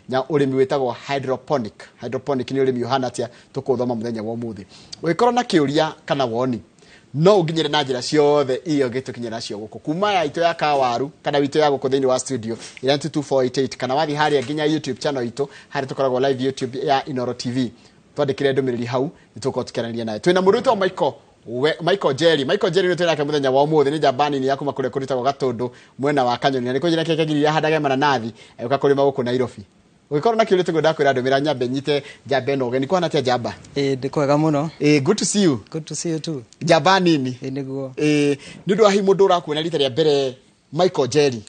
Na ũrĩmi wĩtagwo hydroponic. Hydroponic nĩ ũrĩmi ũhana atĩa? Tũkũthoma mũthenya wa ũmũthĩ. Ũngĩkorwo na kĩũria kana woni, no ũnginyĩre na njĩra ciothe iria ũngĩtũkinyĩra nacio gũkũ, kuma ya itũ ya kawaru kana witũ ya gũkũ thĩinĩ wa studio ĩrĩa 22488, kana wathiĩ harĩa nginya YouTube channel itũ, harĩa tũkoragwo live, YouTube ya Inoro TV, twandĩkĩre ndũmĩrĩri hau, nĩtũgũkorwo tũkĩaranĩria nawe. Twĩna mũndũ wĩtagwo Michael we, Michael Jerry. Michael Jerry nĩ twĩnake mũthenya wa ũmũthĩ, nĩ njamba nini ya kuma kũrĩa kũrĩtagwo Gatũndũ mwena wa Kanyoni, na nĩ kũnjĩra kĩrĩa kĩngiriria handage mananathi agĩũka kũrĩma gũkũ Nairobi. Ũngĩkorwo na kĩũria tũguo, ndakwĩra ndũmĩra nyambe nyite njamba ĩno ũgeni. Kũhana atĩa, njamba? Ĩĩ, ndĩ kwega mũno. Ĩĩ, good to see you. Good to see you too. Njamba nini. Ĩĩ, nĩguo. Ĩĩ, nĩ ũndũ wa hihi mũndũ ũrakuona rita rĩa mbere, Michael Jerry.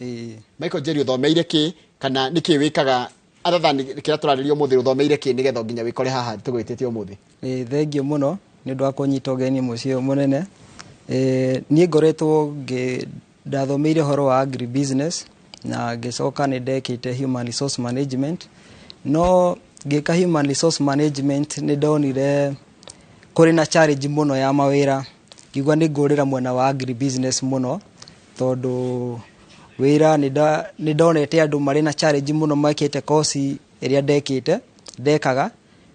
Michael Jerry, ũthomeire kĩ kana nĩ kĩ wĩkaga other than kĩrĩa tũrarĩria ũmũthĩ? Ũthomeire kĩ nĩgetha nginya wĩkore haha tũgwĩtĩte ũmũthĩ? Ĩĩ, thengiũ mũno nĩ ũndũ wa kũnyita ũgeni mũciĩ ũyũ mũnene. Ĩĩ, niĩ ngoretwo ngĩ ndathomeire ũhoro wa agri business na ngĩcoka nĩ ndekĩte human resource management, no ngĩka human resource management nĩ ndonire kũrĩ na challenge mũno ya mawĩra, ngĩigua nĩ ngũrĩra mwena wa agri business mũno, tondũ wĩra nĩ ndonete andũ marĩ na challenge mũno mekĩte kosi ĩrĩa ndekĩte ndekaga,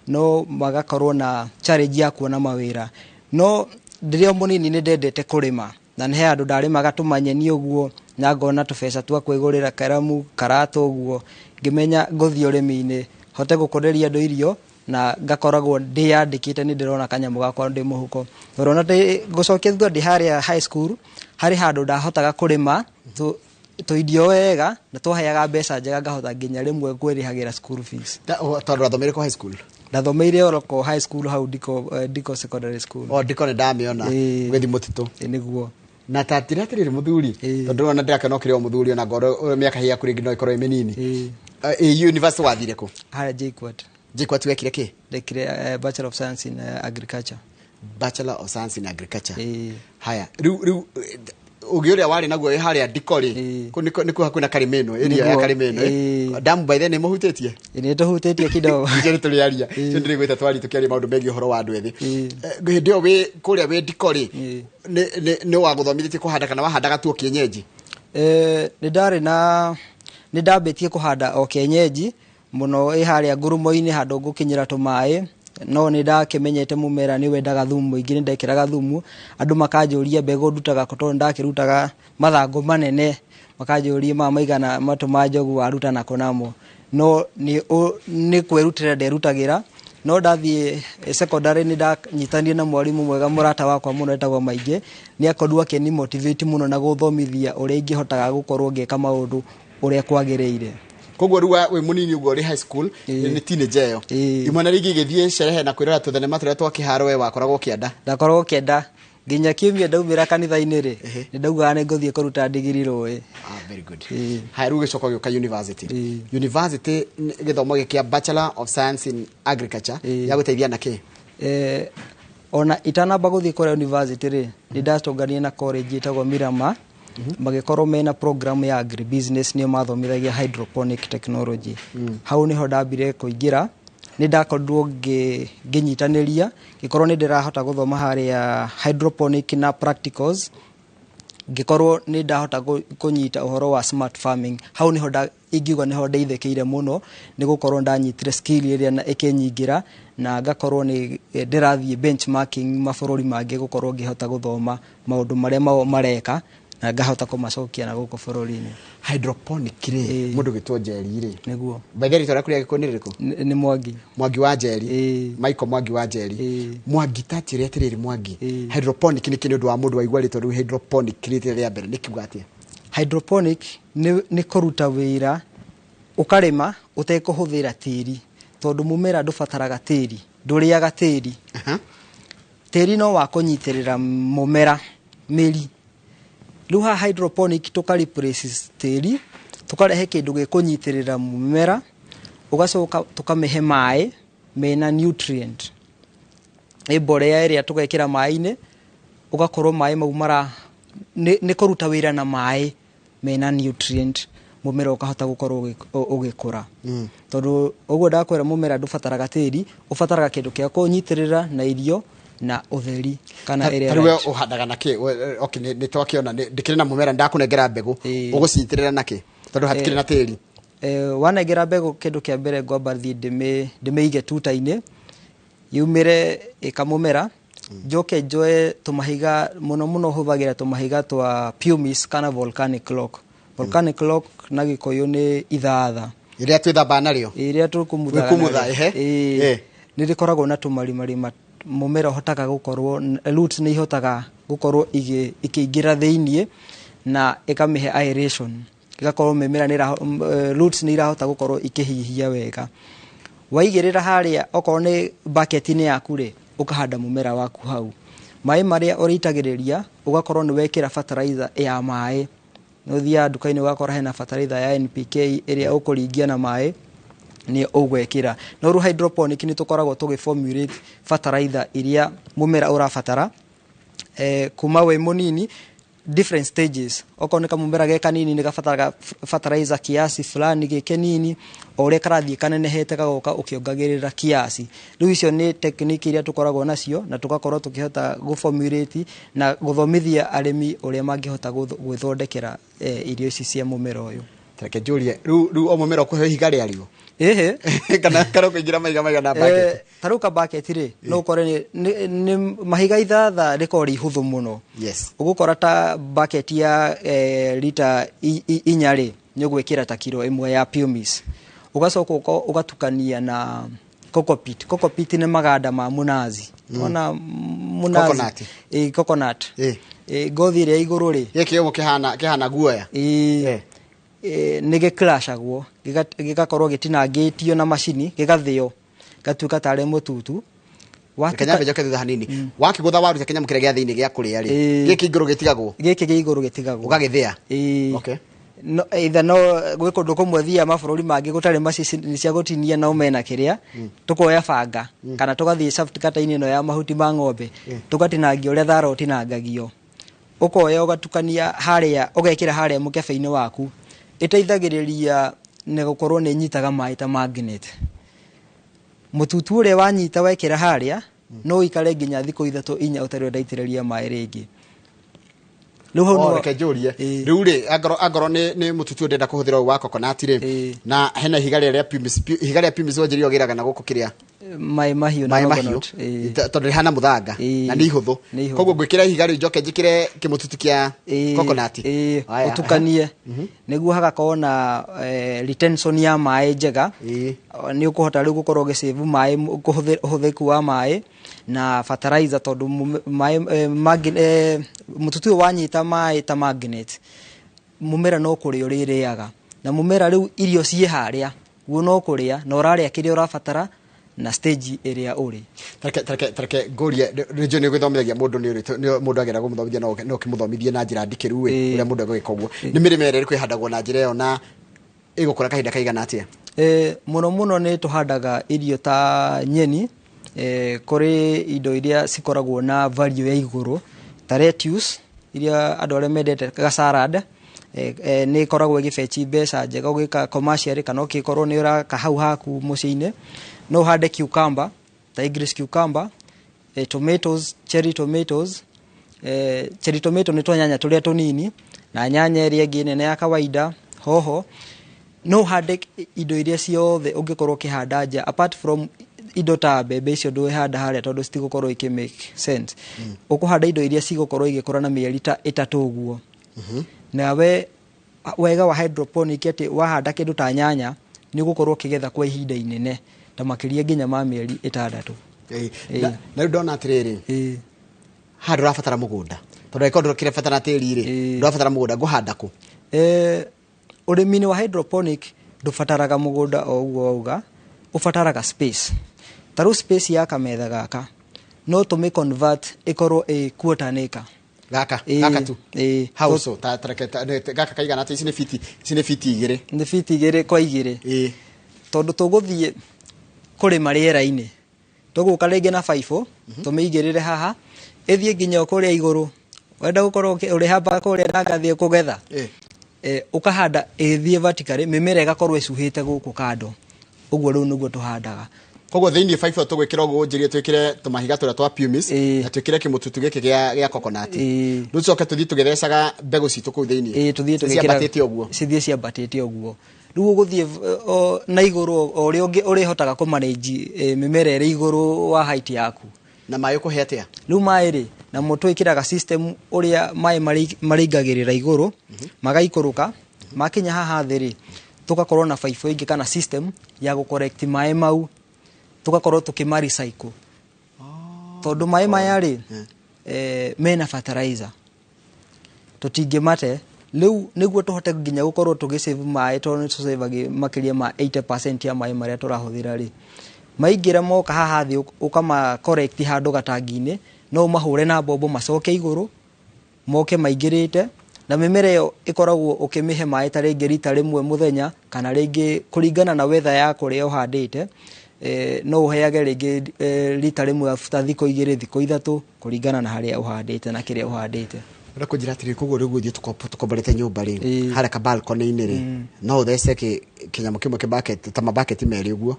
no magakorwo na challenge ya kuona mawĩra. No ndĩrĩ o mũnini nĩ ndendete kũrĩma, na nĩ he handũ ndarĩmaga tũmanyeni ũguo na ngona tũbeca twa kwĩgũrĩra karamu, karatũ ũguo, ngĩmenya ngũthiĩ ũrĩmi-inĩ hote gũkũrĩria andũ irio na ngakoragwo ndĩyandĩkĩte, nĩ ndĩrona kanyamũ gakwa ndĩ mũhuko, tondũ ona gũcokia thutha ndĩ harĩa high school, harĩ handũ ndahotaga kũrĩma tũirio wega na twaheaga mbeca njega, ngahota nginya rĩmwe kwĩrĩhagĩra school fees. Tondũ wathomeire kũ high school? Ndathomeire oroko high school hau Ndiko, Ndiko Secondary School. O ndiko nĩ ndamĩona. Ĩĩ. Ũgĩthiĩ mũtitũ. Ĩĩ, nĩguo. Na ta tira atĩrĩrĩ, mũthuri, tondũ ona ndĩrakena ũkĩrĩ o mũthuri, ona ngoro mĩaka yaku rĩngĩ no ĩkorwo ĩ mĩnini. Ĩ university wathire kũ? Harĩa JKUAT. JKUAT wekire kĩ? Ndekire Bachelor of Science in Agriculture. Bachelor of Science in Agriculture. Ĩĩ. Haya, rĩu ũgĩ ũrĩa warĩ naguo wĩ harĩa ndiko rĩ, kũu nĩkuo hakuhĩ na Karimeno, area ya Nĩguo. Karimeno, eh? Damu by then nĩ mũhutĩtie? Ĩĩ, nĩ tũhutĩtie kidogo. Icio nĩ tũrĩaria. Icio ndĩrĩgwĩta twari tũkĩaria maũndũ megiĩ ũhoro wa andũ ethĩ. Ĩĩ. Hĩndĩ ĩyo wĩ kũrĩa wĩ ndiko rĩ, nĩ wagũthomithĩtie kũhanda kana wahandaga tu o kienyeji? Nĩ ndarĩ na nĩ ndambĩtie kũhanda o kienyeji mũno, ĩ harĩa ngurumo-inĩ handũ ngũkinyĩra tũmaĩ, no nĩ ndakĩmenyete mũmera nĩ wendaga thumu mũingĩ, nĩ ndekĩraga thumu. Andũ makanjũria mbegũ ndutaga kũ, tondũ ndakĩrutaga mathangũ manene, makanjũria maya maigana matũ ma njogu waruta nako namo, no nĩ kwĩrutĩra nderutagĩra. No ndathiĩ secondary nĩ ndanyitanire na mwarimũ mwega, mũrata wakwa mũno, etagwo Maingĩ. Nĩ akorirwo akĩni motivate mũno na gũthomithia ũrĩa ingĩhotaga gũkorwo ngĩka maũndũ ũrĩa kwagĩrĩire. Koguo rĩu wĩ mũnini ũguo ũrĩ high school, nĩ teenager ĩyo, imwana rĩngĩ igĩthiĩ sherehe na kwĩrora tũthenema tũrĩa twa kĩharo, we wakoragwo ũkĩenda? Ndakoragwo kĩenda nginya kiumia ndaumĩra kanitha-inĩ rĩ, nĩ ndaugaga nĩ ngũthiĩ kũruta ndigiri rũĩ. Ah, very good. Ĩĩ. Haya, rĩu ũgĩcoka ũgĩũka university. Ĩĩ. University gĩthomo gĩkĩ kĩa Bachelor of Science in Agriculture Ĩĩ. ya gũteithia na kĩ? Ona itanamba gũthiĩ kũrĩa university rĩ, nĩ ndatũnganire na college ĩtagwo Mirama, magĩkorwo mena program ya agribusiness, nĩo mathomithagia hydroponic technology. Hau nĩho ndambire kũingĩra, nĩ ndakorirwo ngĩnyitanĩria, ngĩkorwo nĩ ndĩrahota gũthoma harĩa hydroponic na practicals, ngĩkorwo nĩ ndahota kũnyita ũhoro wa smart farming. Hau nĩho ingiuga nĩho ndeithĩkĩire mũno, nĩ gũkorwo ndanyitire skill ĩrĩa na ĩkĩnyingĩra na ngakorwo nĩ ndĩrathiĩ benchmarking mabũrũri mangĩ, gũkorwo ngĩhota gũthoma maũndũ marĩa mao mareka na ngahota kũmacokia na gũkũ bũrũri-inĩ. Hydroponic rĩ, mũndũ gĩtwo Njeri rĩ, Nĩguo. By the way, rĩtwa rĩaku rĩa gĩkũyũ nĩ rĩrĩkũ? Nĩ Mwangi. Mwangi wa Njeri. Ĩĩ. Michael Mwangi wa Njeri. Ĩĩ. Mwangi, tatĩre atĩrĩrĩ, Mwangi, Ĩĩ. hydroponic nĩ kĩ? Nĩ ũndũ wa mũndũ waigua rĩtwa rĩu hydroponic rĩtwa rĩa mbere, nĩ kiuga atĩa? Hydroponic nĩ kũruta wĩra ũkarĩma ũtekũhũthĩra tĩri, tondũ mũmera ndũbataraga tĩri, ndũrĩaga tĩri. Tĩri no wa kũnyitĩrĩra mũmera mĩri. Rĩu haha hydroponic tũka replace tĩri, tũkarehe kĩndũ gĩkũnyitĩrĩra mũmera, ũgacoka tũkamĩhe maĩ mena nutrient, ĩ mbolea ĩrĩa tũgekĩra maĩ-inĩ, ũgakorwo maĩ mau mara nĩ kũruta wĩra na maĩ mena nutrient, mũmera ũkahota gũkorwo ũgĩkũra. Tondũ ũguo ndakwĩra, mũmera ndũbataraga tĩri, ũbataraga kĩndũ kĩa kũnyitĩrĩra na irio na ũtheri kana ĩrĩa Ta rĩu we light. ũhandaga na kĩ? Okay, nĩ twakĩona ndĩkĩrĩ na mũmera, ndakũnengera mbegũ, Ĩĩ. ũgũcinyitĩrĩra na kĩ, tondũ hatikĩrĩ na tĩri? Wanengera mbegũ, kĩndũ kĩa mbere ngwamba thiĩ ndĩmĩige tuta-inĩ yumĩre ĩkamũmera, njoke njoe tũmahiga, mũno mũno hũthagĩra tũmahiga twa pumice kana volcanic rock. Volcanic rock na Gĩkũyũ nĩ ithatha. Rĩrĩa twĩthambaga narĩo. Ĩrĩa tũkũmuthaga Gwĩkumutha, narĩo. Ehe. Ĩĩ. Nĩ rĩkoragwo na tũmarimarima, mũmera ũhotaga gũkorwo, roots nĩ ihotaga gũkorwo ikĩingĩra thĩiniĩ na ĩkamĩhe aeration, ĩgakorwo mĩmera nĩ roots nĩ irahota gũkorwo ikĩhihia wega. Waigĩrĩra harĩa, okorwo nĩ bucket-inĩ yaku rĩ, ũkahanda mũmera waku hau. Maĩ marĩa ũrĩitagĩrĩria, ũgakorwo nĩ wekĩra fertilizer ya maĩ. Nĩ ũthiaga nduka-inĩ ũgakora hena fertilizer ya NPK ĩrĩa ũkũringia na maĩ nĩ ũgwĩkĩra. No rĩu hydroponic nĩ tũkoragwo tũgĩ formulate fertilizer iria mũmera ũrabatara kuma wĩ mũnini, different stages. Okorwo nĩ kamũmera ge kanini, nĩ gabataraga fertilizer kiasi fulani, gĩ kĩnini. O ũrĩa karathiĩ kanenehete, gagoka ũkĩongagĩrĩra kiasi. Rĩu icio nĩ technique iria tũkoragwo nacio na tũgakorwo tũkĩhota gũformulate na gũthomithia arĩmi ũrĩa mangĩhota gwĩthondekera irio ici cia mũmera ũyũ. Reke njũrie, rĩu o mũmera ũkũheo ihiga rĩarĩo Ĩhĩ. kana ũkũingĩra mahiga maigana bucket? Ta rĩu kabaketi rĩ, no ũkore nĩ mahiga ithatha, rĩkoragwo rĩ ihũthũ mũno. Ũgũkora ta bucket ya lita 4 rĩ, nĩ ũgwĩkĩra ta kiro 1 ya pumice, ũgacoka ũgatukania na cocopeat. Cocopeat nĩ maganda ma mũnazi. Ona mũnazi. Coconut. Ĩ, coconut. Ĩ, ngothi ĩrĩa igũrũ rĩ. Gĩkĩ ũguo kĩhana guoya. Ĩ. Nĩ gĩcrushagwo, gĩgakorwo gĩtinangĩtio na macini, gĩgathĩo, gatuĩka tarĩ mũtutu. Reke nyambe njoke thutha hanini. Wakĩgũtha, waruta kĩnyamũ kĩrĩa gĩa thĩinĩ gĩa kũrĩa rĩ, gĩkĩ igũrũ gĩtigagwo? Gĩkĩ gĩa igũrũ gĩtigagwo. Ũgagĩthĩa? Ĩĩ. Okay. No, either no gwĩ kũndũ kũmwe thiaga mabũrũri mangĩ gũtarĩ macini cia gũtinia, no mena kĩrĩa tũkoya banga kana tũgathiĩ shaft cutter-inĩ ĩno ya mahuti ma ng'ombe, tũgatinangia ũrĩa thara ũtinangagio. Ũkoya ũgatukania harĩa, ũgekĩra harĩa mũkebe-inĩ waku. Ĩteithagĩrĩria na gũkorwo nĩ ĩnyitaga maĩ ta magnet. Mũtutu ũrĩa wanyita wekĩra harĩa no ũikare nginya thikũ 3 4 ũtarĩ ũraitĩrĩria maĩ rĩngĩ. Rĩu hau Oh, reke njũrie. Ĩĩ. Rĩu rĩ, angorwo nĩ mũtutu ndĩrenda kũhũthĩra ũyũ wa coconut rĩ, na hena ihiga rĩrĩa rĩa pumice, ihiga rĩa pumice wanjĩrire ũgĩraga na gũkũ kĩrĩa? Maĩ mahiũ na Maĩ mahiũ. coconut. Ĩĩ. Tondũ rĩhana mũthanga na nĩ ihũthũ. Nĩ ihũthũ. Koguo ngwĩkĩra ihiga rĩu, njoke njĩkĩre kĩmũtutu kĩa coconut. Ĩĩ, Haya. ũtukanie nĩguo hagakorwo na retention ya maĩ njega. Nĩ ũkũhota rĩu gũkorwo ũgĩsave maĩ, ũhũthĩku wa maĩ na fertilizer, tondũ maĩ, mũtutu ũyũ wanyita maĩ ta magnet, mũmera no kũrĩa ũrĩrĩaga, na mũmera rĩu irio ciĩ harĩa guo no kũrĩa, na ũrarĩa kĩrĩa ũrabatara na stage ĩrĩa ũrĩ. Tareke ngũrie, nĩ njũĩ nĩ ũgĩthomithagia mũndũ, nĩ ũrĩ nĩ mũndũ agera gũmũthomithia, no ũkĩmũthomithie na njĩra ndikĩru ĩ, ũrĩa mũndũ egũgĩka ũguo. Nĩ mĩrĩme ĩrĩa ĩrĩkũ ĩhandagwo na njĩra ĩyo na ĩgũkũra kahinda kaigana atĩa? Mũno mũno nĩ tũhandaga irio ta nyeni, kũrĩ indo iria cikoragwo na value ya igũrũ ta lettuce iria andũ arĩa mendete ga salad, nĩ ĩkoragwo ĩgĩbeci mbeca njega ũgĩka commercial kana ũkĩkorwo nĩ ũraka hau haku mũciĩ-inĩ. No ũhande cucumber ta English cucumber, tomatoes, cherry tomatoes. Cherry tomato nĩ tũnyanya tũrĩa tũnini, na nyanya ĩrĩa ĩngĩ nene ya kawaida, hoho. No ũhande indo iria ciothe ũngĩkorwo ũkĩhanda nja, apart from indo ta mbembe, icio ndũĩhanda harĩa tondũ citigũkorwo ikĩ make sense. Ũkũhanda indo iria cigũkorwo igĩkũra na mĩeri ta 3 ũguo. Nawe wega wa hydroponic atĩ wahanda kĩndũ ta nyanya, nĩ ũgũkorwo ũkĩgetha kwa ihinda inene, ta makĩria nginya ma mĩeri 6. Na rĩu ndona atĩrĩrĩ, haha ndũrabatara mũgũnda, tondũ angĩkorwo ndũkĩrabatara tĩri rĩ, ndũrabatara mũgũnda, ngũhanda kũ? Ũrĩmi-inĩ wa hydroponic ndũbataraga mũgũnda o ũguo wauga, ũbataraga space. Ta rĩu space ya kametha gaka no tũmĩ convert ĩkorwo ĩ quarter an acre. Gaka? Ĩĩ, Gaka tu? Ĩĩ. How so? Ta reke gaka kaigana atĩa? Ici nĩ fiti 2. Nĩ fiti 2 kwa 2. Tondũ tũgũthiĩ kũrĩma rĩera-inĩ, tũgũka rĩngĩ na baibũ, tũmĩigĩrĩre haha ĩthiĩ nginya o kũrĩa igũrũ. Wenda gũkorwo ũrĩhamba kũrĩa na ngathiĩ kũgetha, ũkahanda ĩthiĩ vertically, mĩmera ĩgakorwo ĩcuhĩte gũkũ kando ũguo. Rĩu nĩguo tũhandaga. Koguo thĩinĩ baibũ tũgwĩkĩra ũguo njĩrie, twĩkĩre tũmahiga tũrĩa twa pumice na twĩkĩre kĩmũtutu gĩkĩ gĩa coconut. Rĩu coke tũthiĩ tũgĩthecaga mbegũ citũ kũu thĩinĩ. Ĩĩ, tũthiĩ tũgĩkĩra. Ciambatĩte ũguo. Cithiĩ ciambatĩte ũguo. Rĩu ũgũthiĩ na igũrũ o ũrĩa ũrĩhotaga kũmanage mĩmera ĩrĩ igũrũ wa height yaku. Na maĩ ũkũhe atĩa? Rĩu maĩ rĩ, namo twĩkĩraga system ũrĩa maĩ marĩingagĩrĩra igũrũ, magaikũrũka, makinya haha thĩ rĩ, tũgakorwo na baibũ ĩngĩ kana system ya gũ-collect maĩ mau, tũgakorwo tũkĩma recycle. Tondũ maĩ maya rĩ, mena fertilizer, tũtingĩmate. Rĩu nĩguo tũhote nginya gũkorwo tũgĩsave maĩ, tondũ nĩ tũsavagi makĩria ma 80% ya maĩ marĩa tũrahũthĩra rĩ, maingĩra moka haha thĩ ũkama collect handũ gatangi-inĩ, no ũmahũre na mbombo macoke igũrũ, moke maingĩrĩte. Na mĩmera ĩyo ĩkoragwo ũkĩmĩhe maĩ ta rĩngĩ rita rĩmwe mũthenya, kana rĩngĩ kũringana na weather ya kũrĩa ũhandĩte, no ũheage rĩngĩ rita rĩmwe after thikũ 2, thikũ 3, kũringana na harĩa ũhandĩte na kĩrĩa ũhandĩte. Ũrĩa kũnjĩra atĩrĩrĩ, koguo rĩu gũthiĩ tũkomborete nyũmba rĩ, harĩa ka balcony-inĩ rĩ, no ũthece kĩnyamũ kĩmwe kĩ ta mabaketi merĩ ũguo,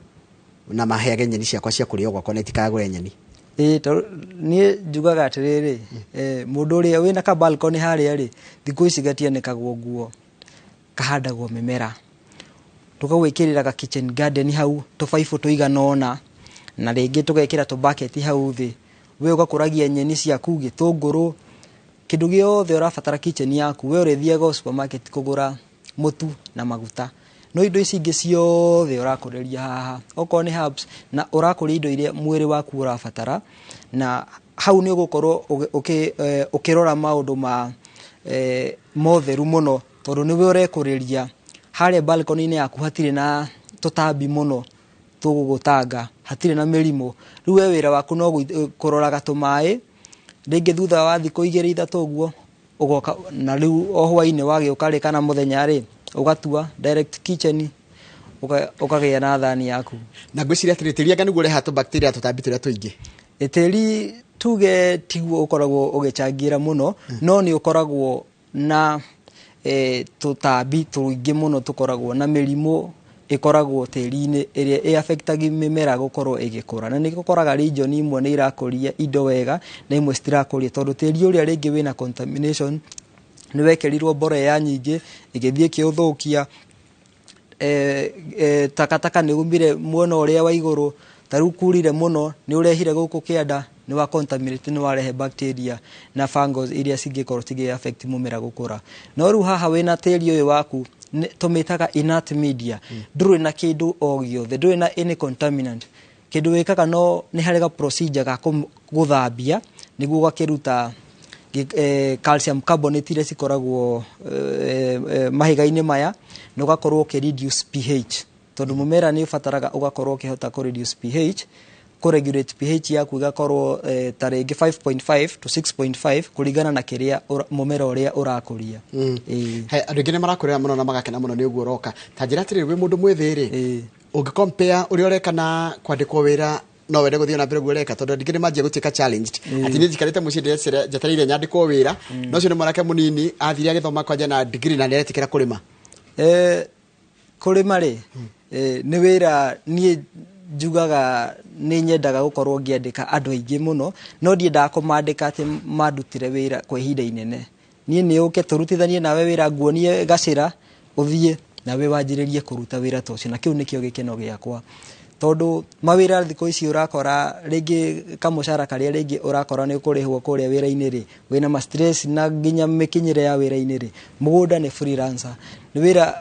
na maheage nyeni ciakwa cia kũrĩa gwakwa na itikagũre nyeni. Ĩĩ, tondũ niĩ njugaga atĩrĩrĩ, mũndũ ũrĩa wĩna ka balcony harĩa rĩ, thikũ ici gatianĩkagwo nguo, kahandagwo mĩmera. Tũgagwĩkĩrĩra ka kitchen garden hau, tũbaibũ tũigana ũna, na rĩngĩ tũgekĩra tũbaketi hau thĩ. We ũgakũragia nyeni ciaku, gĩtũngũrũ, kĩndũ gĩothe ũrabatara kitchen yaku, we ũrĩthiaga o supermarket kũgũra mũtu na maguta. No indo ici ingĩ ciothe ũrakũrĩria haha, okorwo nĩ herbs, na ũrakũria indo iria mwĩrĩ waku ũrabatara, na hau nĩ ũgũkorwo ũkĩrora maũndũ ma motheru mũno, tondũ nĩwe ũrekũrĩria. Harĩa balcony-inĩ yaku hatirĩ na tũtambi mũno tũgũgũtanga, hatirĩ na mĩrimũ. Rĩu we wĩra waku no kũroraga tũmaĩ, rĩngĩ thutha wa thikũ 2 3 ũguo ũgoka, na rĩu o hwaĩ-inĩ wagĩũka rĩ, kana mũthenya rĩ, ũgatua direct kitchen, ũkagĩa na thani yaku. Na ngwĩciria atĩrĩ, tĩri anga nĩguo ũrehaga tũbacteria tũtambi tũrĩa tũingĩ. Tĩri tuge tiguo ũkoragwo ũgĩcangĩra mũno, no nĩ ũkoragwo na tũtambi tũingĩ mũno, tũkoragwo na mĩrimũ ĩkoragwo tĩri-inĩ ĩrĩa ĩ-affectagi mĩmera gũkorwo ĩgĩkũra. Na nĩkĩo ũkoraga region imwe nĩ irakũria indo wega na imwe citirakũria, tondũ tĩri ũrĩa rĩngĩ wĩna contamination, nĩ wekĩrirwo mborera nyingĩ ĩgĩthiĩ ĩkĩũthũkia, takataka nĩ umire mwena ũrĩa wa igũrũ, ta rĩu kurire mũno nĩ ũrehire gũkũ kĩanda, nĩ wa contaminate, nĩ warehe bacteria na fungus iria cingĩkorwo cigĩ affect mũmera gũkũra. No rĩu haha wĩna tĩri ũyũ waku, tũmĩtaga inert media, ndũrĩ na kĩndũ o gĩothe, ndũrĩ na any contaminant. Kĩndũ wĩkaga no nĩ harĩ ga procedure ga gũthambia nĩguo ũgakĩruta calcium carbonate iria cikoragwo mahiga-inĩ maya, na ũgakorwo ũkĩ reduce pH, tondũ mũmera nĩ ũbataraga ũgakorwo ũkĩhota kũ reduce pH, kũ regulate pH yaku ĩgakorwo ta rĩngĩ 5.5 to 6.5 kũringana na kĩrĩa mũmera ũrĩa ũrakũria. He andũ aingĩ nĩ marakũrĩra mũno na magakena mũno nĩ ũguo ũroka. Ta njĩra atĩrĩrĩ, wĩ mũndũ mwĩthĩ rĩ, ũngĩ compare ũrĩa ũreka na kwandĩkwo wĩra, no wende gũthiĩ na mbere ũguo ũreka? Tondũ andũ aingĩ nĩ manjia gũtuĩka challenged atĩ niĩ njikarĩte mũciĩ ndĩrecera njetereire nyandĩkwo wĩra, no ũcio nĩ mwanake mũnini athire agĩthoma kwanja na degree na nĩaretĩkĩra kũrĩma. Kũrĩma rĩ, nĩ wĩra niĩ njugaga nĩ nyendaga gũkorwo ngĩandĩka andũ aingĩ mũno, no ndiendaga kũmandĩka atĩ mandutĩre wĩra kwa ihinda inene. Niĩ nĩ ũke tũrutithanie nawe wĩra, nguonie gacĩra, ũthiĩ nawe wanjĩrĩrie kũruta wĩra ta ũcio, na kĩu nĩkĩo gĩkeno gĩakwa. Tondũ mawĩra thikũ ici ũrakora rĩngĩ kamũcara karĩa rĩngĩ ũrakora nĩ ũkũrĩhwo kũrĩa wĩra-inĩ rĩ, wĩna ma stress na nginya mĩkinyĩre ya wĩra-inĩ rĩ, mũgũnda nĩ freelancer, nĩ wĩra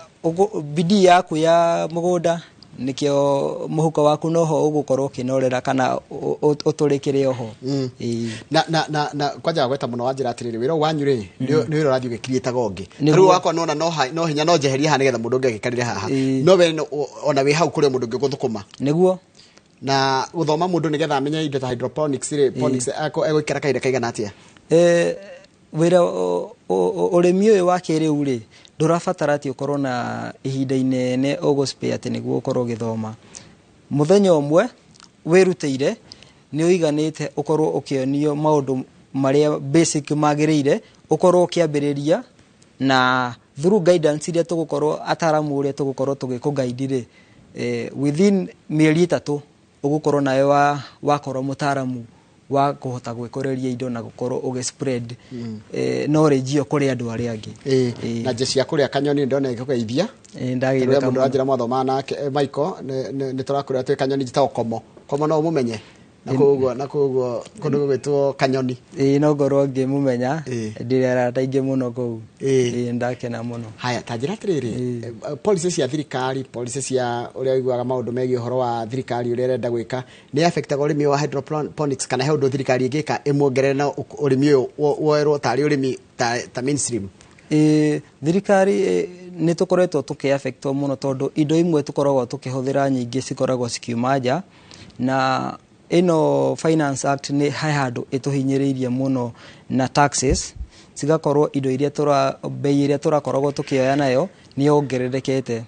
bidii yaku ya mũgũnda nĩkĩo mũhuko waku noho ũgũkorwo ũkĩnorera kana ũtũrĩkĩre oho. Na kwanja gweta mũno wanjĩra atĩrĩrĩ, wĩra ũyũ wanyu rĩ, nĩ wĩra ũrathiĩ ũgĩkiriĩtaga ũngĩ. Nĩguo. Rĩu wakwa nona no hinya no njeherie haha nĩgetha mũndũ ũngĩ agĩkarĩre haha. No we ona wĩ hau kũrĩ mũndũ ũngĩ ũgũthũkũma. Nĩguo. Na gũthoma mũndũ nĩgetha amenye indo ta hydroponics rĩ, ponics, egũikara kahinda kaigana atĩa? Wĩra ũrĩmi ũyũ wa kĩrĩu rĩ, ndũrabatara atĩ ũkorwo na ihinda inene ũgũspare atĩ nĩguo ũkorwo ũgĩthoma. Mũthenya ũmwe wĩrutĩire nĩ ũiganĩte ũkorwo ũkĩonio maũndũ marĩa basic magĩrĩire, ũkorwo ũkĩambĩrĩria na through guidance iria tũgũkorwo ataramu ũrĩa tũgũkorwo tũgĩkũ-guide rĩ, within mĩeri 3 ũgũkorwo nawe wakorwo mũtaramu Wa kũhota gwĩkũrĩria indo na gũkorwo ũgĩ spread knowledge ĩyo kũrĩ andũ arĩa angĩ. Na njeci ya kũrĩa kanyoni ndona ĩgĩkũgeithia. Ndagĩire Tondũ mũndũ wanjĩra mwathomaga nake, Michael, nĩ tũrakũrĩa twĩ kanyoni njĩtagwo Komo. Komo no ũmũmenye na koguo kũndũ gũgwĩtwo kanyoni. Ĩĩ, no ngorwo ngĩmũmenya. Ndĩrĩ arata aingĩ mũno kũu. Ĩĩ, ndakena mũno. Haya, ta njĩra atĩrĩrĩ, policy cia thirikari, policy cia ũrĩa ũiguaga maũndũ megiĩ ũhoro wa thirikari ũrĩa ĩrenda gwĩka nĩ affectaga ũrĩmi wa hydroponics, kana he ũndũ thirikari ĩngĩka ĩmuongerere na ũrĩmi ũyũ woerwo tarĩ ũrĩmi ta mainstream? Ĩĩ, thirikari nĩ tũkoretwo tũkĩ-affectwo mũno tondũ indo imwe tũkoragwo tũkĩhũthĩra nyingĩ cikoragwo cikiuma nja, na ĩno Finance Act nĩ he handũ ĩtũhinyĩrĩirie mũno na taxes cigakorwo indo iria tũra bei ĩrĩa tũrakoragwo tũkĩoya nayo nĩ yongererekete.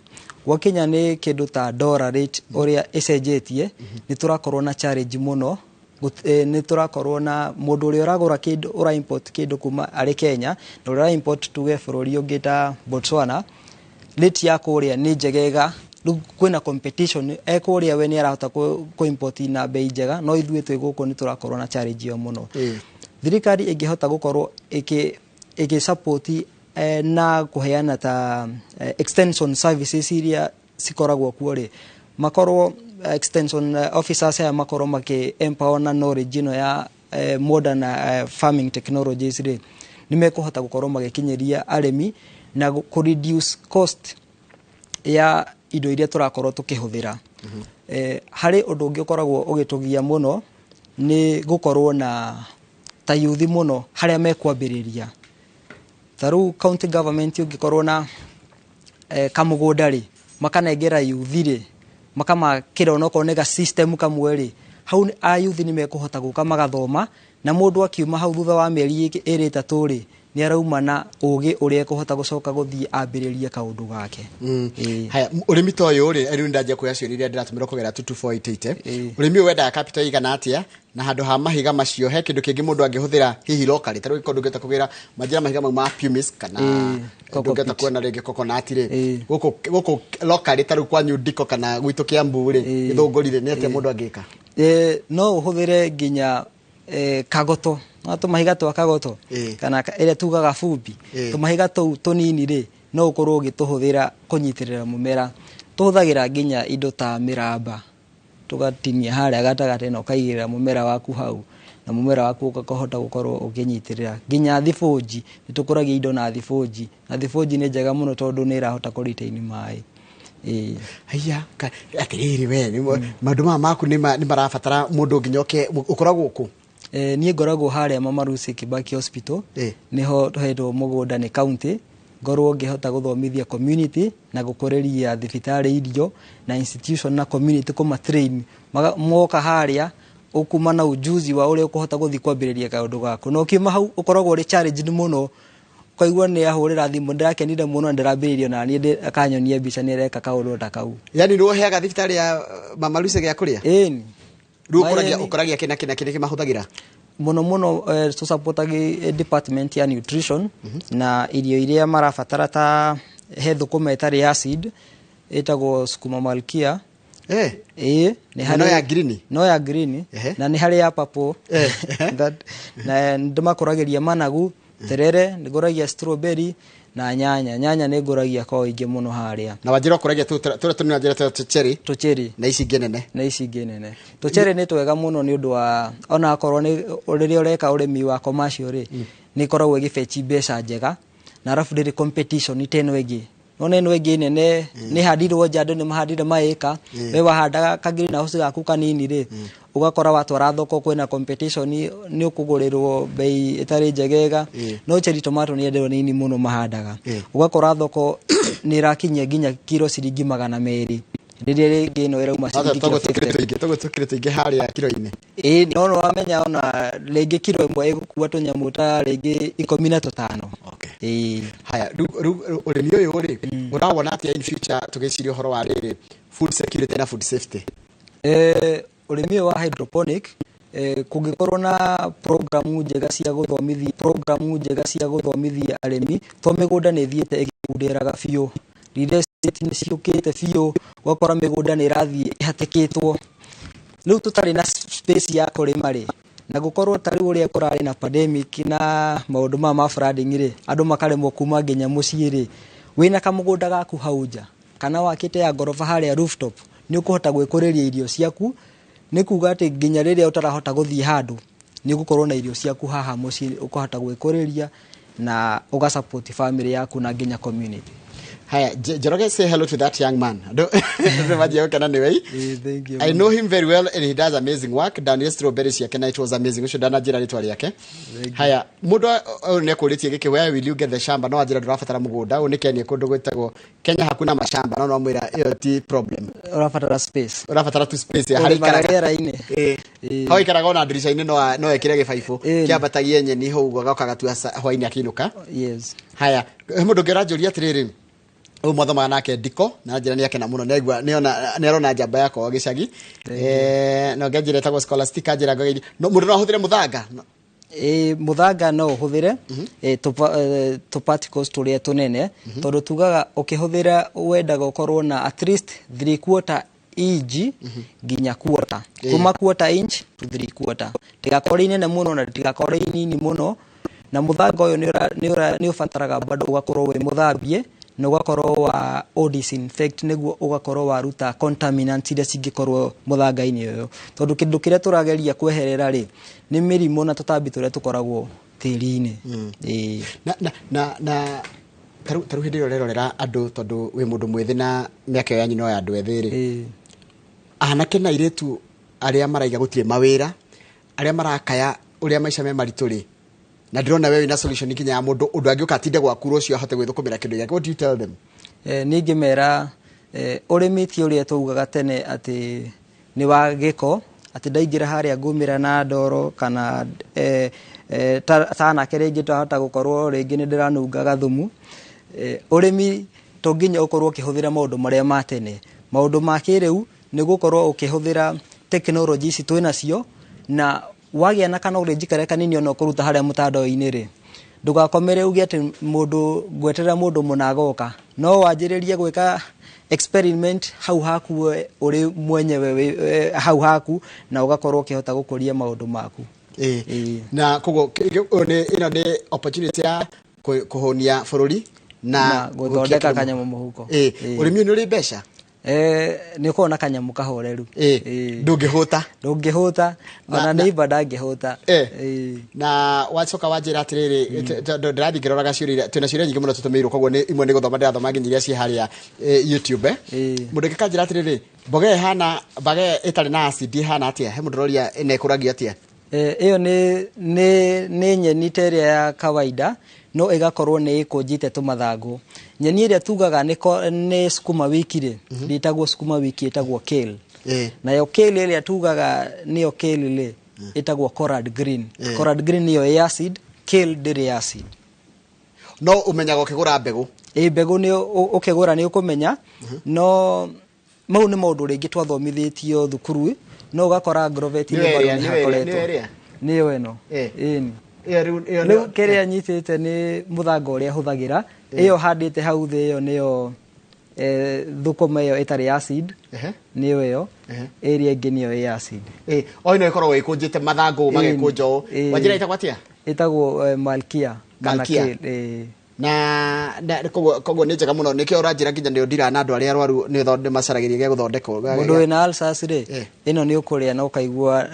Gwakinya nĩ kĩndũ ta dollar rate ũrĩa ĩcenjetie, nĩ tũrakorwo na challenge mũno. Nĩ tũrakorwo na mũndũ ũrĩa ũragũra kĩndũ, ũra import kĩndũ kuma arĩ Kenya na ũrĩa ũra import tuge bũrũri ũngĩ ta Botswana, rate ya kũrĩa nĩ njegega. Rĩu kwĩna competition e kũrĩa, we nĩ arahota kũ import na bei njega, no ithuĩ twĩ gũkũ nĩ tũrakorwo na challenge ĩyo mũno. Thirikari ĩngĩhota gũkorwo ĩkĩ support na kũheana ta extension services iria cikoragwo kuo rĩ, makorwo extension officers aya makorwo makĩ empower na knowledge ĩno ya modern farming technologies rĩ, nĩ mekũhota gũkorwo magĩkinyĩria arĩmi na kũ reduce cost ya indo iria tũrakorwo tũkĩhũthĩra. Harĩ ũndũ ũngĩ ũkoragwo ũgĩtũgia mũno nĩ gũkorwo na ta yuthi mũno harĩa mekwambĩrĩria. Ta rĩu county government ũngĩkorwo na kamũgũnda rĩ, makanengera yuthi rĩ, makamakĩra onokorwo nĩ ga system kamwe rĩ, hau a yuthi nĩ mekũhota gũka magathoma, na mũndũ akiuma hau thutha wa mĩeri 2, 3 rĩ, nĩ arauma na ũgĩ ũrĩa ekũhota gũcoka gũthiĩ ambĩrĩrie kaũndũ gake. Haya, ũrĩmi ta ũyũ rĩ, rĩu ndanjia kuoya ciũria iria ndĩratũmĩrwo kũgerera 22488. Ũrĩmi ũyũ wendaga capital ĩigana atĩa, na handũ ha mahiga macio he kĩndũ kĩngĩ mũndũ angĩhũthĩra hihi locally? Ta rĩu korwo ndũngĩhota kũgĩra manjĩra mahiga mau ma pumice kana ndũngĩhota kuona rĩngĩ coconut rĩ, gũkũ locally, ta rĩu kwanyu Ndiko kana gwitũ Kiambu rĩ, Gĩthũngũri rĩ, nĩ atĩa mũndũ angĩka? No ũhũthĩre nginya kagoto, no tũmahiga twa kagoto kana ĩrĩa tugaga bumbi. Tũmahiga tũu tũnini rĩ, no ũkorwo ũgĩtũhũthĩra kũnyitĩrĩra mũmera. Tũhũthagĩra nginya indo ta mĩramba, tũgatinia harĩa gatagatĩ na ũkaigĩrĩra mũmera waku hau, na mũmera waku ũkahota gũkorwo ũkĩnyitĩrĩra. Nginya thibũnji, nĩ tũkũragia indo na thibũnji, na thibũnji nĩ njega mũno tondũ nĩ ĩrahota kũ retain maĩ. Haiya, atĩrĩrĩ, we maũndũ maya maku nĩ marabatara mũndũ nginya oke. Ũkoragwo kũ? Niĩ ngoragwo harĩa Mama Lucy Kibaki Hospital. Nĩho tũhetwo mũgũnda nĩ county ngorwo ngĩhota gũthomithia community na gũkũrĩria thibitarĩ irio na institution na community kũma train. Moka harĩa ũkuma na ujuzi wa ũrĩa ũkũhota gũthiĩ kwambĩrĩria kaũndũ gaku, na ũkiuma hau ũkoragwo ũrĩ challenged mũno, ũkaigua nĩ ahũrĩra thimũ, ndĩrakenire mũno na ndĩrambĩrĩirie ona niĩ akanyonia mbica nĩ areka kaũndũ ta kau. Yani nĩ ũheaga thibitarĩ ya Mama Lucy gĩa kũrĩa? Ĩni. Rĩu ũkũragia ũkũragia kĩna kĩna kĩrĩa mahũthagĩra? Mũno mũno tũsupportagi department ya nutrition na irio iria marabatara, ta he thũkũma ĩtarĩ acid ĩtagwo sukuma malkia. Ĩĩ, nĩ No ya green? No ya green. Na nĩ harĩ ya purple. That, na ndĩmakũragĩria managu, terere, nĩngũragia strawberry na nyanya. Nyanya nĩ ngũragia kwa ũingĩ mũno harĩa. Na wanjĩra ũkũragia tũrĩa tũnini, wanjĩra tũrĩa cherry? Tũcherry. Na ici ingĩ nene? Na ici ingĩ nene. Tũcherry nĩ twega mũno nĩ ũndũ wa ona akorwo nĩ rĩrĩa ũreka ũrĩmi wa commercial rĩ, nĩ ĩkoragwo ĩgĩfetch mbeca njega, na arabu ndĩrĩ competition ta ĩno ĩngĩ. Nona ĩno ĩngĩ nene nĩ handirwo nja, andũ nĩ mahandire maĩka, we wahandaga ka greenhouse gaku kanini rĩ, ũgakora watwara thoko kwĩna competition, nĩ ũkũgũrĩrwo bei ĩtarĩ njegega. No cherry tomato nĩ andũ anini mũno mahandaga. Ũgakora thoko nĩ ĩrakinyia nginya kiro ciringi 200, rĩrĩa rĩngĩ ĩno ĩrauma ciringi kiro 50. Toguo tũkĩrĩ tũingĩ harĩa kiro-inĩ. Ĩĩ, no nĩ wamenya ona rĩngĩ kiro 1 ĩgũkua tũnyamũ ta rĩngĩ 15. Ĩĩ. Haya, rĩu ũrĩmi ũyũ rĩ, ũrawona atĩa in future tũgĩciria ũhoro wa rĩrĩ food security na food safety? Ũrĩmi ũyũ wa hydroponic, kũngĩkorwo na programu njega cia gũthomithia, programu njega cia gũthomithia arĩmi, to mĩgũnda nĩ ĩthiĩte ĩgĩkunderaga biũ, real estate nĩ ciũkĩte biũ, ũgakora mĩgũnda nĩ ĩrathiĩ ĩhatĩkĩtwo, rĩu tũtarĩ na space ya kũrĩma rĩ, Na gũkorwo ta rĩu ũrĩa kũrarĩ na pandemic na maũndũ maya ma flooding rĩ, andũ makaremwo kuma nginya mũciĩ rĩ, wĩna kamũgũnda gaku hau nja kana wakĩte ya ngoroba harĩa rooftop, nĩ ũkũhota gwĩkũrĩria irio ciaku. Nĩ kuga atĩ nginya rĩrĩa ũtarahota gũthiĩ handũ, nĩ ũgũkorwo na irio ciaku haha mũciĩ, ũkahota gwĩkũrĩria na ũgasupport family yaku na nginya community. Haya, Njoroge, say hello to that young man. Andũ manjia gũkena nĩwe. Thank you. I know him very well and he does amazing work. Daniel Strawberry ciake na it was amazing. Ũcio ndananjĩra rĩtwa rĩake. Haya, mũndũ ũyũ nĩ akũrĩtie gĩkĩ, where will you get the shamba? No anjĩra ndũrabatara mũgũnda. Ũyũ nĩ Kenya, kũndũ gwĩtagwo Kenya hakuna mashamba, no no mwĩra ĩyo ti problem. Ũrabatara space. Ũrabatara tu space ya harĩa Ũrĩmaga ikaraga. Rĩera-inĩ. Hau ikaraga ona ndirica-inĩ no ekĩre gĩbaibũ Ĩĩ. kĩambatagie nyeni hau ũguo, agoka agatua hwaĩ-inĩ akĩinũka. Yes. Haya, he mũndũ ũngĩ ũranjũria atĩrĩrĩ, ũyũ mwathomaga nake ndiko na njĩra nĩ akena mũno, nĩaigua nĩona nĩarona njamba yakwa gĩcagi, na ũngĩ anjĩra ĩtagwo Scholastica, anjĩra ngũgeithie. No mũndũ no ahũthĩre mũthanga? Ĩ, mũthanga no ũhũthĩre tũ particles tũrĩa tũnene, tondũ tugaga ũkĩhũthĩra wendaga ũkorwo na at least 3/4 inch nginya quarter, kuma quarter inch to 3/4, tigakorwo inene mũno na tigakorwo inini mũno. Na mũthanga ũyũ nĩ ũbataraga bado ũgakorwo wĩ mũthambie na ũgakorwo wa o disinfect, nĩguo ũgakorwo waruta contaminants iria cingĩkorwo mũthanga-inĩ ũyũ, tondũ kĩndũ kĩrĩa tũrageria kweherera rĩ nĩ mĩrimũ na tũtambi tũrĩa tũkoragwo tĩri-inĩ. Ĩĩ. Na tarĩu hĩndĩ ĩrĩa ũrerorera andũ, tondũ wĩ mũndũ mwĩthĩ na mĩaka ĩyo yanyu no ya andũ ethĩ rĩ, anake na airĩtu arĩa maraiga gũtirĩ mawĩra, arĩa marakaya ũrĩa maica me maritũ rĩ, na ndĩrona we wĩna solution nginya ya mũndũ ũndũ angĩũka atinde gwaku rũciũ ahote gwĩthũkũmĩra kĩndũ gĩake. What do you tell them? Niĩ ingĩmera ũrĩmi ti ũrĩa twaugaga tene atĩ nĩ wa gĩko, atĩ ndaingĩra harĩa ngumĩra na ndoro kana ta anake rĩngĩ twahota gũkorwo rĩngĩ nĩ ndĩranungaga thumu. Ũrĩmi to nginya ũkorwo ũkĩhũthĩra maũndũ marĩa ma tene. Maũndũ ma kĩrĩu nĩ gũkorwo ũkĩhũthĩra tekinoronjĩ ici twĩnacio, na wagĩa na knowledge karĩa kanini ona ũkũruta harĩa mũtandao-inĩ rĩ, ndũgakomere uge atĩ mũndũ ngweterera mũndũ mũna agoka. No wanjĩrĩrie gwĩka experiment hau haku we ũrĩ mwenyewe hau haku, na ũgakorwo ũkĩhota gũkũria maũndũ maku. Na koguo ĩno nĩ opportunity ya kũhũnia bũrũri na na gũthondeka gũkia kanyamũ mũhuko. Ũrĩmi ũyũ nĩ ũrĩ mbeca? Nĩ ũkoragwo na kanyamũ kahoreru. Ndũngĩhũta. Ndũngĩhũta, ona neighbor ndangĩhũta. Na wacoka wanjĩra atĩrĩrĩ, ndĩrathiĩ ngĩroraga ciũria iria twĩna ciũria nyingĩ mũno tũtũmĩirwo, koguo nĩ imwe nĩ gũthoma ndĩrathoma nginya iria ciĩ harĩa YouTube. Mũndũ ũngĩ kanjĩra atĩrĩrĩ, mboga ĩyo ĩhana mbaga ĩyo ĩtarĩ na acid ĩhana atĩa? He mũndũ ũroria ĩno ĩkũragio atĩa? Ĩyo nĩ nyeni ta ĩrĩa ya kawaida, no ĩgakorwo nĩ ĩkũnjĩte tũmathangũ. Nyeni ĩrĩa tugaga nĩ sukuma wiki rĩ, ndĩtagwo sukuma wiki, ĩtagwo kale. Nayo kale ĩrĩa tugaga nĩyo kale rĩ, ĩtagwo collard green. Collard green nĩyo ĩ acid, kale ndĩrĩ acid. No ũmenyaga ũkĩgũra mbegũ? Ĩ, mbegũ nĩ ũkĩgũra nĩ ũkũmenya, no mau nĩ maũndũ rĩngĩ twathomithĩtio thukuru, no ũgakora agrovet Nĩyo nĩ bado ĩrĩa, nĩ nĩyo ĩrĩa, hakoretwo. nĩyo ĩrĩa? Nĩyo ĩno. Ĩni. Ĩyo rĩu, ĩyo Rĩu nĩyo- kĩrĩa nyitĩte nĩ mũthanga ũrĩa hũthagĩra. Ĩyo handĩte hau thĩ, ĩyo nĩyo thũkũma ĩyo ĩtarĩ acid. Nĩyo ĩyo. Ĩrĩa ĩngĩ nĩyo ĩ acid. O ĩno ĩkoragwo ĩkũnjĩte mathangũ magekũnja ũũ. Wanjĩra ĩtagwo atĩa? Ĩtagwo Malkia kana Malkia. Kale, ĩĩ. Na koguo nĩ njega mũno, nĩkĩo ũranjĩra nginya nĩ ũndira na andũ arĩa arwaru nĩ macaragĩria gĩa gũthondekwo. Mũndũ wĩna ulcers rĩ, ĩno nĩ ũkũrĩa na ũkaigua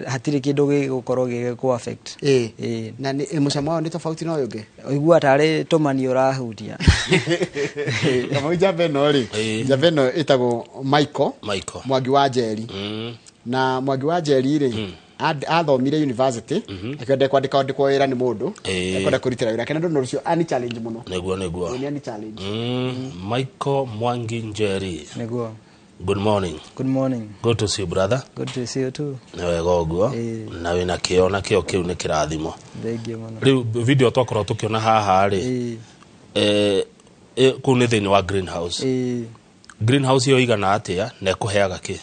hatirĩ kĩndũ gĩgũkorwo gĩgĩkũ affect. Na nĩ mũcamo wao nĩ tofauti na ũyũ ũngĩ? Ũiguaga tarĩ tũmani ũrahutia. Kamau, njamba ĩno rĩ, njamba ĩno ĩtagwo Michael. Michael. Mwangi wa Njeri. Na Mwangi wa Njeri rĩ, athomire university, akĩenda kwandĩka andĩkwo wĩra nĩ mũndũ, akwenda kũrutĩra wĩra kena ndũndũ ũcio ani challenge mũno. Nĩguo. Nĩ ani challenge. Michael Mwangi Njeri. Nĩguo. Good morning. Good morning. Good to see you, brother. Good to see you too. Nĩ wega ũguo. Na wĩna kĩo, na kĩo kĩu nĩ kĩrathimo. Thank you mũno. Rĩu video twakorwo tũkĩona haha rĩ, kũu nĩ thĩinĩ wa greenhouse. Greenhouse ĩyo igana atĩa na ĩkũheaga kĩ?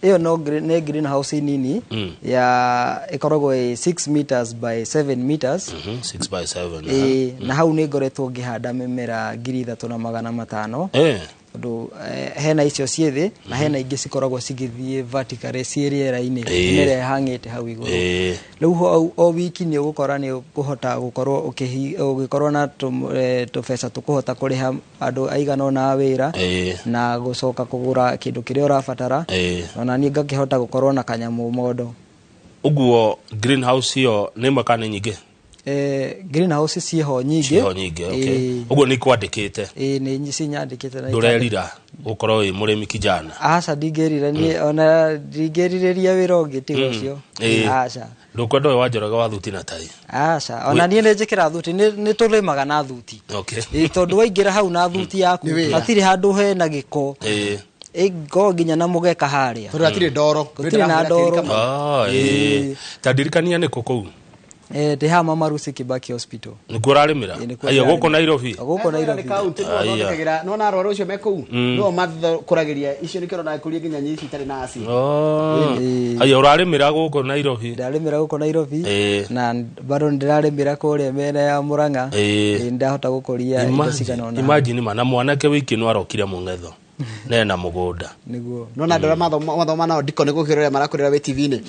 Ĩyo no nĩ greenhouse nini ya ĩkoragwo ĩ 6 meters by 7 meters. 6 by 7. Na hau nĩ ngoretwo ngĩhanda mĩmera 3,500. Tondũ hena icio ciĩ thĩ na hena ingĩ cikoragwo cigĩthiĩ vertically ciĩ rĩera-inĩ, mĩmera ĩhang'ĩte hau igũrũ. Rĩu o wiki nĩ ũgũkora nĩ ũkũhota gũkorwo ũgĩkorwo na tũbeca tũkũhota kũrĩha andũ aigana ũna a wĩra na gũcoka kũgũra kĩndũ kĩrĩa ũrabatara. Ona niĩ ngakĩhota gũkorwo na kanyamũ mondo. Ũguo greenhouse ĩyo nĩ ĩmwe kana nĩ nyingĩ? Greenhouse ciĩho nyingĩ. Ciĩho nyingĩ, okay. Ũguo nĩ ikwandĩkĩte? Ĩĩ, nĩ cinyandĩkĩte na Ndũrerira gũkorwo wĩ mũrĩmi kijana? Aca, ndingĩrira niĩ, ona ndingĩrirĩria wĩra ũngĩ tiga ũcio. Aca. Ndũkwenda ũyũ wa Njoroge wa thuti na tai? Aca, ona niĩ nĩ njĩkĩra thuti, nĩ tũrĩmaga na thuti. Ĩĩ, tondũ waingĩra hau na thuti yaku, Nĩ wĩra. hatirĩ handũ hena gĩko. Ĩngoo nginya na mũgeka harĩa. Tondũ hatirĩ ndoro. Gũtirĩ na ndoro. Ta ndirikania nĩ kũ kũu? Ndĩ haha Mama Lucy Kibaki Hospital. Nĩkuo ũrarĩmĩra? Ĩĩ, nĩkuo Aya, gũkũ ndĩrarĩmĩra. Nairobi? Gũkũ Nairobi. Nĩ kaunti nĩo Aya. mathondekagĩra, nĩwona arwaru acio me kũu? Nĩo mathũkũragĩria icio, nĩkĩo ũrona kũria nginya ici itarĩ na acid. Aya, ũrarĩmĩra gũkũ Nairobi? Ndarĩmĩra gũkũ Nairobi. Na bado ndĩrarĩmĩra kũrĩa mĩena ya Murang'a. Ndahota gũkũria indo cigana ũna. Imagine ma, na mwanake wiki no arokire mũng'etho. Nena mũgũnda. Nĩguo. Nona andũ arĩa mathoma nao ndiko nĩ gũkĩra ũrĩa marakũrĩra wĩ TV-inĩ.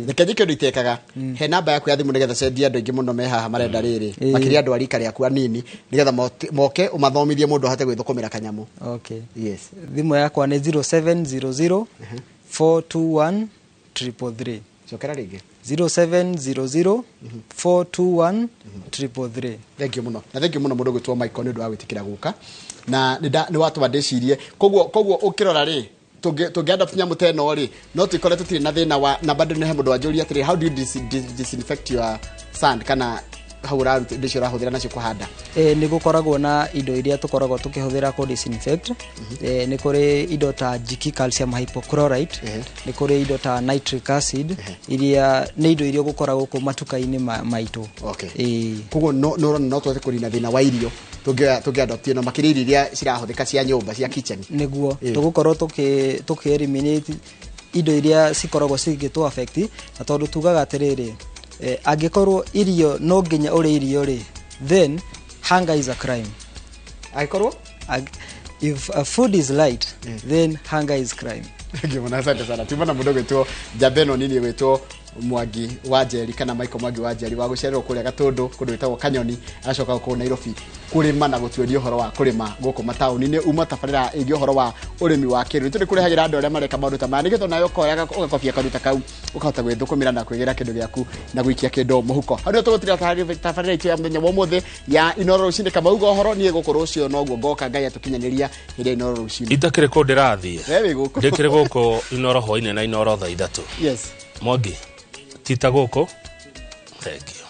Reke njĩke ũndũ itekaga. He namba yaku ya thimũ nĩgetha cendie andũ aingĩ mũno me haha marenda rĩrĩ. Makĩria andũ a rika rĩaku anini, nĩgetha moke ũmathomithie mũndũ ahote gwĩthũkũmĩra kanyamũ. Okay. Yes. Thimũ yakwa nĩ 0700 421 333. Cokera rĩngĩ. 0700 421 333. Thank you mũno. Na thank you mũno mũndũ gwĩtwo Michael nĩ ũndũ wa gwĩtĩkĩra gũka. Na nĩ watũma ndĩcirie. Koguo ũkĩrora rĩ, tũngĩ adopt nyamũ ta ĩno rĩ, no twĩkore tũtirĩ na thĩna wa, na bado nĩ he mũndũ wanjũria atĩrĩ, how do you disinfect your sand, kana hau ũraruta indo icio ũrahũthĩra nacio kũhanda? Nĩ gũkoragwo na indo iria tũkoragwo tũkĩhũthĩra kũ disinfect. Nĩ kũrĩ indo ta Jiki calcium hypochlorite, nĩ kũrĩ indo ta nitric acid, iria nĩ indo iria ũgũkora gũkũ matuka-inĩ maitũ. Koguo no ũrona no tũhote kũnina thĩna wa irio tũngĩ adopt ĩno, makĩria irio iria cirahũthĩka cia nyũmba, cia kitchen. Nĩguo. Tũgũkorwo tũkĩ eliminate indo iria cikoragwo cigĩtũ affect, na tondũ tugaga atĩrĩrĩ, angĩkorwo irio no nginya ũrĩe irio rĩ, then hunger is a crime. Angĩkorwo? If a food is light, then hunger is crime. Thank you mũno, asante sana. Tuma na mũndũ gwĩtwo njamba ĩno nini gwĩtwo Mwangi wa Njeri kana Michael Mwangi wa Njeri wa gũcererwo kũrĩa Gatũndũ kũndũ gwĩtagwo Kanyoni, agacoka gũkũ Nairobi kũrĩma na gũtuĩria ũhoro wa kũrĩma gũkũ mataũni-inĩ. Uma tabarĩra ĩngĩ ũhoro wa ũrĩmi wa kĩrĩu. Nĩ tũrĩkũrehagĩra andũ arĩa mareka maũndũ ta maya nĩgetha onawe ũkoya ũgakobia kaũndũ ta kau ũkahota gwĩthũkũmĩra na kwĩgĩra kĩndũ gĩaku na gũikia kĩndũ mũhuko. Hau nĩho tũgũtiga tabarĩra itũ ya mũthenya wa ũmũthĩ ya Inooro rũcinĩ. Kamau ga ũhoro, niĩ gũkũ rũciũ noguo ngoka Ngai atũkinyanĩria hĩndĩ ya Inooro rũcinĩ. Itakĩrĩ kũ ndĩrathiĩ? We wĩ gũkũ. Ndĩkĩrĩ gũkũ Inooro hwainĩ na Inooro thaa ithatũ. Yes. Mwangi, tita gũkũ. Thank you.